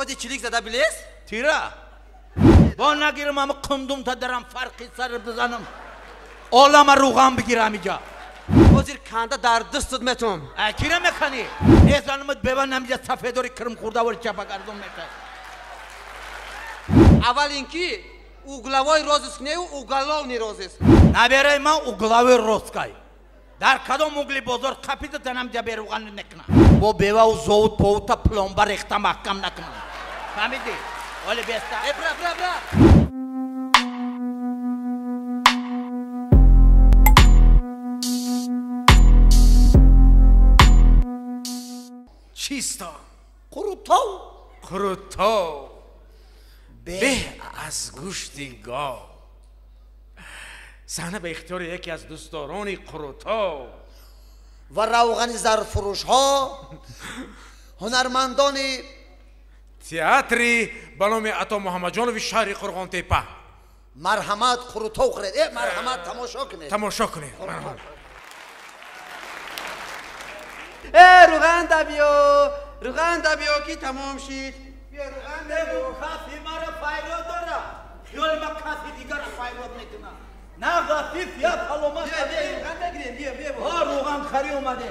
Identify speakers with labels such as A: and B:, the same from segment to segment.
A: Ози чилик зада билес?
B: Тира. Бо нагирам ама кундум та дарам фарқи сар бизанам. Олама руған бигирам иҷа.
A: Озир канда дар дастат метум.
B: А кира мекани? Мезанамат бева намиҷа сафедори кирм хурда вори чапагардон мекай.
A: Аввал инки угловой розыск не уголовный розыск.
B: Наберай ман угловой розыскай. Дар кадом угли бозор қапида танам ҷа беруған мекунам. Бо бева у зовут повута пломба рехта маҳкам накунам. Фаҳмидӣ? Оли беста.
A: Э бра бра бра.
C: Чисто.
D: Қурутов.
C: Қурутов. Беҳ аз гӯшти гов. Саҳна ба ихтиёри яке аз дӯстдорони Қурутов
D: ва равғани зарфурӯшҳо, ҳунармандони
C: театри ба номи Ато Муҳаммадҷонови шаҳри Қурғонтепа.
D: Марҳамат Қурутов хӯред. Э, марҳамат тамошо кунед.
C: Тамошо кунед.
A: Э, руған да биё, руған да биё ки тамом шид. Биё руған да биё.
B: Каси мара файрод дора. Хиёли ма каси дигара файрод мекунад. На ғафиф я палома.
A: Руған нагирем, биё, биё.
B: Ҳа, руған хари омаде.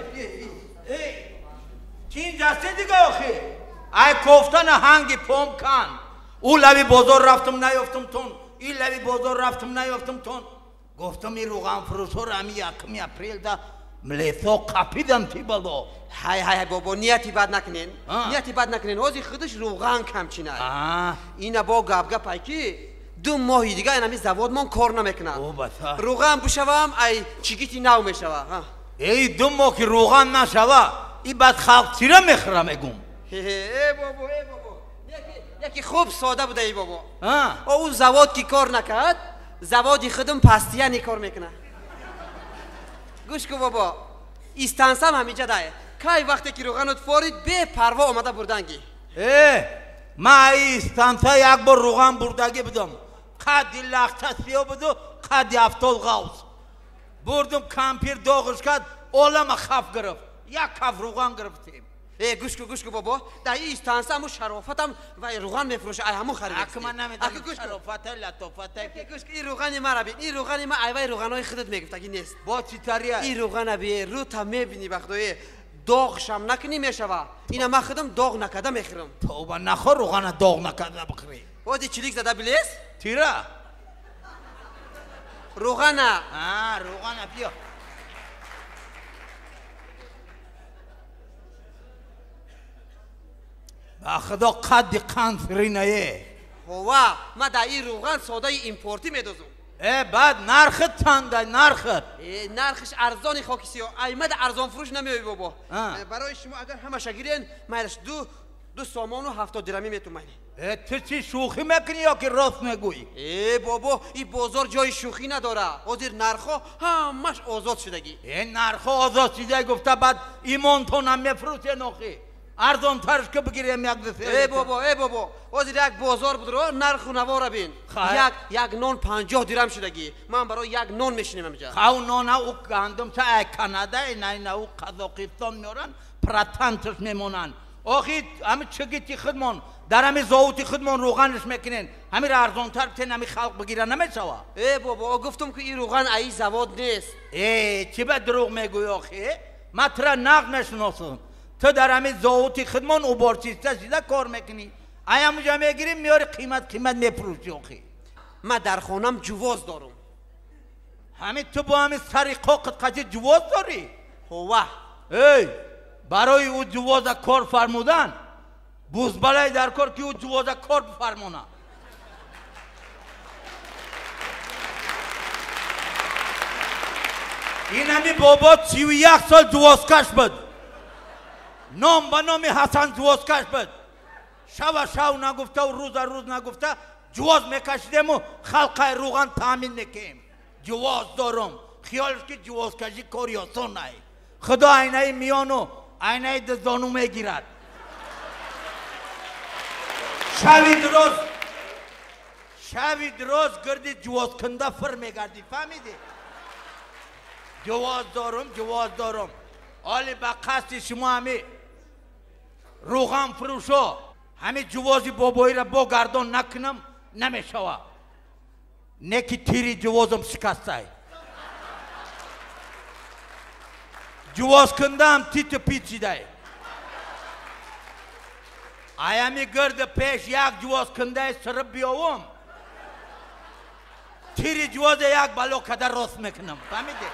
B: Эй, чин ҷасте дига охи? Ай кофтана ҳанги пом кан. Ӯ лави бозор рафтум наёфтум тон. Ин лави бозор рафтум наёфтум тон. Гуфтум ин руғанфурӯшҳоро ҳами 1 апрелда млесо қапидам ти бало.
A: Ҳай ҳай ҳай бобо, нияти бад накунен. Нияти бад накунен. Ҳозир худаш руған камчинай. Ина бо гап-гап ай ки 2 моҳи дига инами заводмон кор намекунад. Руған бишавам, ай чигити нав мешава.
B: Эй, 2 моҳ ки руған нашава, и баъд халқ чира мехӯра мегум.
A: Э бобо, э бобо. Яки хуб сода буда, эй бобо. Ӯ завод ки кор накард, заводи худам пастияни кор мекунад. Гӯш кун бобо, истансам ҳамиҷа дае. Кай вақте ки руғанот форид, бепарво омада бурданги.
B: Э, ман истанса як бор руған бурдагӣ будам. Қадди лахта сиё буду, қадди афтол ғавз. Бурдум кампир доғиш кард, олама хаф гирифт. Як каф руған гирифтем.
A: Э, гӯш кун, гӯш кун бобо, дар ин истанса ҳамун шарофатам ва руған мефурӯша, ай ҳамун харид.
B: Аки ман намедонам шарофата, латофата.
A: Гӯш кун, ин руғани мара бин, ин руғани ма айваи руғанои худат мегуфтагӣ нест.
B: Бо чӣ тария?
A: Ин руғана би, рута мебинӣ ба худое, доғшам накунӣ мешава. Ина ман худам доғ накарда мехӯрам.
B: Тавба, нахор руғана доғ накарда бихӯрӣ.
A: Ози чилик зада билес?
B: Тира.
A: Руғана.
B: А, руғана биё. Ба худо қадди қанд фиринае.
A: Ҳова, ман дар ин руған содаи импортӣ медозам.
B: Э, баъд нархит чанда, нархит?
A: Э, нархиш арзони хоки сиё. Ай, ман дар арзонфурӯш намеоӣ бобо. Барои шумо агар ҳамаша гирен, майлаш 2 сомону 70 дирамӣ метумайли.
B: Э, ту чӣ шӯхӣ мекунӣ ё ки рост мегӯӣ?
A: Э, бобо, ин бозор ҷои шӯхӣ надора. Ҳозир нархҳо ҳамаш озод шудагӣ.
B: Э, нархҳо озод шуда гуфта баъд имонтонам мефурӯшен охи. Арзонтарш ки бигирем як ду се.
A: Э бобо, э бобо, ҳозир як бозор будро нарху навора бин. Як нон 50 дирам шудагӣ. Ман барои як нон мешинем ҳамиҷа.
B: Хав нона ӯ гандумча ай Канада, на ӯ Қазоқистон меоранд, протантш мемонанд. Охи ҳами чигити худмон, дар ҳами зовути худмон руғанш мекунен. Ҳамира арзонтар битен, ҳами халқ бигира намешава.
A: Э бобо, гуфтум ки ин руған аи завод нест.
B: Э, чӣ ба дурӯғ мегӯӣ охи? Ман тура нағз мешиносам. Ту дар ҳамин зовути худмон уборчиста шида кор мекунӣ. Ай ҳамуҷа мегирӣ, меёри қимат қимат мефурӯшӣ охи.
A: Ман дар хонам ҷувоз дорам.
B: Ҳамин ту бо ҳамин сари қоқит қачи ҷувоз дорӣ?
A: Ҳова.
B: Эй, барои ӯ ҷувоза кор фармудан, бузбалай дар кор ки ӯ ҷувоза кор бифармонад. Ин ҳами бобо 31 сол ҷувозкаш буд. Ном ба номи Ҳасан ҷувозкаш буд. Шава шав нагуфтаву рӯза рӯз нагуфта ҷувоз мекашидему халқаи руған таъмин мекунем. Ҷувоз дорум. Хиёлш ки ҷувозкашӣ кори осон ай. Худо айнаи миёну айнаи дизону мегирад. Шави дроз гирди ҷувозкунда фир мегардӣ, фаҳмидӣ? Ҷувоз дорум, ҷувоз дорум. Оли ба қасди шумо ҳами руған фурӯшо, Ҳамин ҷувози бобоиро бо гардон накунам намешава. Не ки тири ҷувозам шикастай. Ҷувоз кундаам титу пит шидай. Аями гирди пеш як ҷувоз кундаи сириб биёвум. Тири ҷувоза як бало када рост мекунам. Фаҳмидӣ?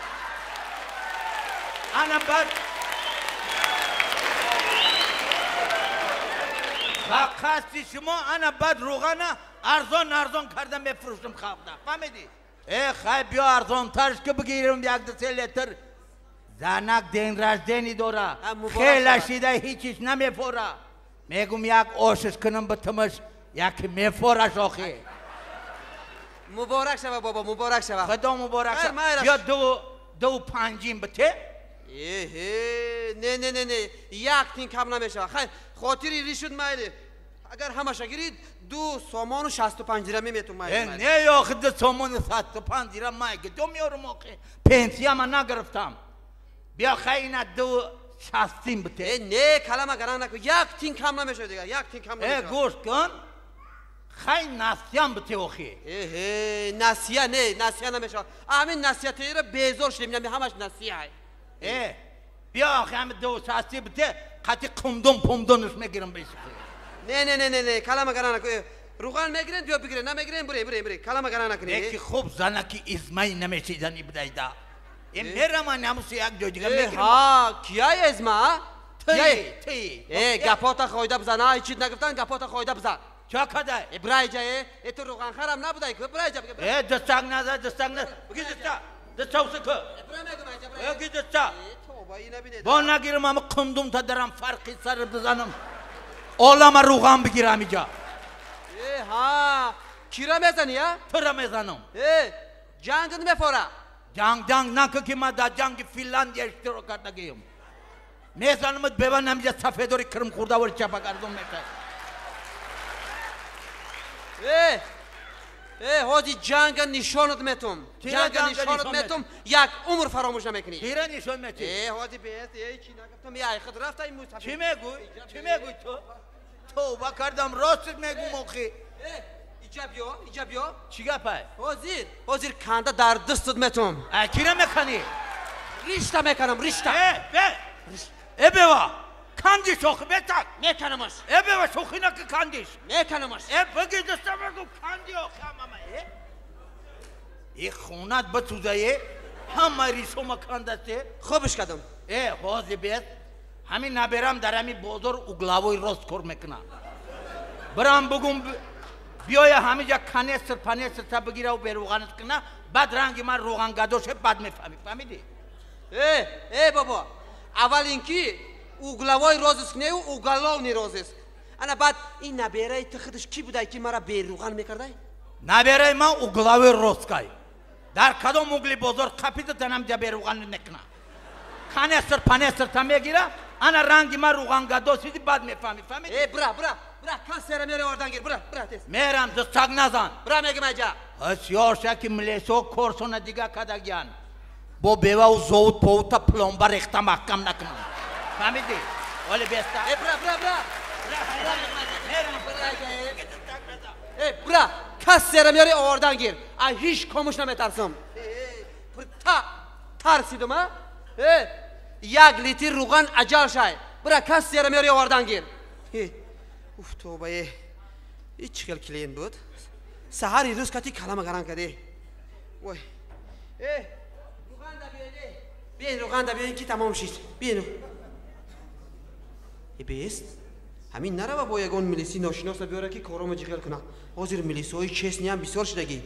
B: Ана баъд ба қасди шумо ана баъд рӯғана арзон арзон карда мефурӯшам халқда. Фаҳмидӣ? Э хай биё арзонтарш ки бигирам як ду се литр. Занак день рождения дора. Хела шида ҳичиш намефора. Мегум як ошиш кунам битимаш, яки мефораш охи.
A: Муборак шава бобо, муборак шава.
B: Худо муборак шава. Биё 2.5 бите.
A: Эҳе, не не не не, як тин кам намешава. Хайр, хотири ришуд майли. Агар ҳамаша гирид, 2 сомону 65 дирами метум майли.
B: Не охи 2 сомону 65 дирам май гидо меорум охи. Пенсияма нагирифтам. Биё хай ина 2.60 бите.
A: Не, калама гаран накун. Як тин кам намешава дигар, як тин кам намешава.
B: Гӯш кун. Хай насиям бите охи.
A: Эҳе, насия не, насия намешава. Ҳамин насиятиро безор шудем, ҳамаш насия.
B: Биё охи ҳами 2.60 бите, қати қумдун пумдунаш мегирам беши.
A: Не не не не не, калама гаран накун. Рӯған мегирен, биё бигирен, намегирен, буре буре буре. Калама гаран накунӣ.
B: Яки хуб занаки измаи намешидани бидайда. Мераман ҳамуси як ҷой дига мегирам.
A: Ҳа, кияй изма?
B: Тий, тий.
A: Гапота хойда бизан, ҳа, чиз нагуфтан, гапота хойда бизан.
B: Ча кадай?
A: Бирайҷа, ту рӯғанхарам набудай, ку бирайҷа.
B: Дастак наза, дастак наза. Биги дастак. Дастак ку. Биги дастак. Бо нагирам ҳама қундум та дарам фарқи сар бизанам. Олама рӯған бигирам иҷа.
A: Ҳа, кира мезани, а?
B: Тура мезанам.
A: Ҷангат мефора.
B: Ҷанг ҷанг наку ки ман дар ҷанги Финляндия иштирок кардагием. Мезанамат беван ҳамиҷа сафедори кирм хӯрдавори чапагардон мешавад.
A: Ҳози ҷанга нишонат метум. Ҷанга нишонат метум, як умр фаромӯш намекунӣ.
B: Кира нишон метӣ?
A: Ҳози бест, чӣ нагуфтам, яй худ рафта ин мусафир.
B: Чӣ мегӯй? Чӣ мегӯй ту? Тавба кардам, ростит мегӯм охи.
A: Иҷа биё, иҷа биё.
B: Чӣ гапай?
A: Ҳозир, ҳозир канда дар дастат метум.
B: Кира меканӣ?
A: Ришта меканам, ришта.
B: Бева, кандиш охи бетак.
A: Меканамаш.
B: Бева, шӯхӣ наки кандиш.
A: Меканамаш.
B: Биги даста мегӯ канди охи ҳамама. Хонат бисӯзае, ҳама ришома кандасте.
A: Хубш кардам.
B: Ҳозир бес, ҳамин наберам дар ҳамин бозор угловой рост кор мекунам. Бирам бугум биёя ҳамиҷа канестр панестр та бигираву берӯғанат куна, баъд ранги ман рӯғангадоше бад мефаҳмӣ. Фаҳмидӣ?
A: Бобо, аввал ин ки угловой розыск не, уголовный розыск. Ана баъд ин набераи ту худаш кӣ будай ки мара берӯған мекардай?
B: Набераи ман угловой розыскай. Дар кадом угли бозор қапида танамҷа берӯған мекуна. Канестр панестр та мегира, ана ранги ман рӯғангадосиди бад мефаҳмӣ. Фаҳмидӣ?
A: Бира, бира, бира, кассера меоре ордан гир, бира, бира тез.
B: Мерам, дастак назан.
A: Бира мегим айҷа.
B: Ҳисёрша ки милесо корсона дига кадагиян. Бо бевау зовуд повута пломба рехта маҳкам накунам. Фаҳмидӣ? Оли беста.
A: Бира, бира, бира. Бира, кассера меоре ордан гир. Ай ҳеҷ комуш наметарсам. Та тарсидум, а? Як литр рӯған аҷал шай. Бира, кассера меоре ордан гир. Уф, тоба, ин чӣ хел клиент буд? Саҳари рӯз кати калама гаран каде. Вой. Рӯған да биёед, биёед, рӯған да биёед ки тамом шид. Биёед. Бест? Ҳамин нарава бо ягон милиси ношиноса биёра ки коромо ҷиғел кунад. Ҳозир милисҳои честниам бисёр шудагӣ.